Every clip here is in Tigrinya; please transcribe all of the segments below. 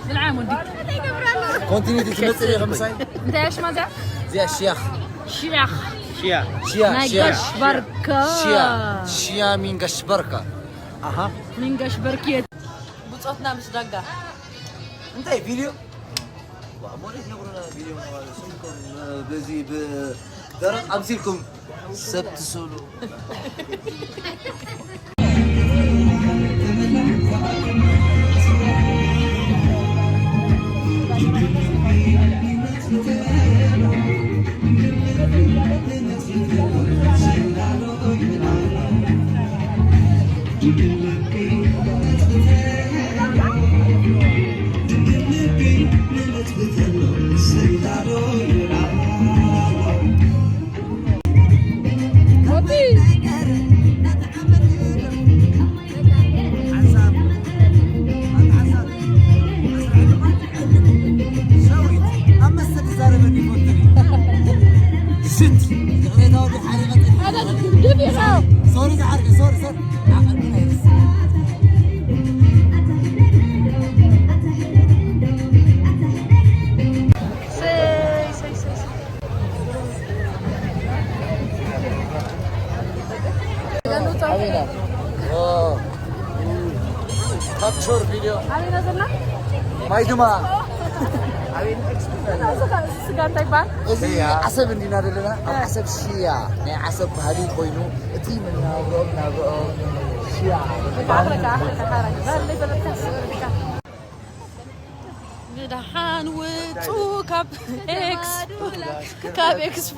ብልዓም ወዲ ኮንቲኒቲ ትመጽእ ኢኻ ምሳይ? እንታይ እያ ሽማ እዚኣ? እዚኣ ሽያኽ። ሽያኽ። ሽያ። ሽያ፣ ናይ ሽያ። ጋሽ ባርካ። ሽያ፣ ሽያ ሚን ጋሽ ባርካ። ኣሃ። ሚን ጋሽ በርክየት። ብጾትና ምስ ዳጋ። እንታይ ቪድዮ? ዋ፣ ሞዴት ነግሩና ቪድዮ ማለት ስምኩም በዚ ብደረቕ ኣምሲልኩም ሰብ ትስእሉ። ሶሪ ዝዓርከ፣ ሶሪ፣ ሶሪ። ዓቐብና ይርስ። ሰይ፣ ሰይ፣ ሰይ፣ ሰይ። ኣበይና? ኦ። ካፕቸር ቪድዮ። ኣበይና ዘለና? ማይ ድማ። ኣበይና? እዚ ስጋ እንታይ ይበሃል? እዚ ሽያ። ዓሰብ እንዲና ዘለና፣ ኣብ እ። ዓሰብ ሽያ፣ ናይ ዓሰብ ባህሊ ኮይኑ፣ እቲ መነባብሮኦም ናብርኦም ሽያ። በቃ ኣኽለካ፣ ኣኽለካ፣ ሓራይ። ባህሊ ዘለካ ስእልካ። ብደሓን ውጹ ካብ ኤክስፖ፣ ካብ ኤክስፖ።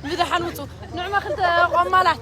ብደሓን ውጹ። ንዕማ ክልተ ቆማላት።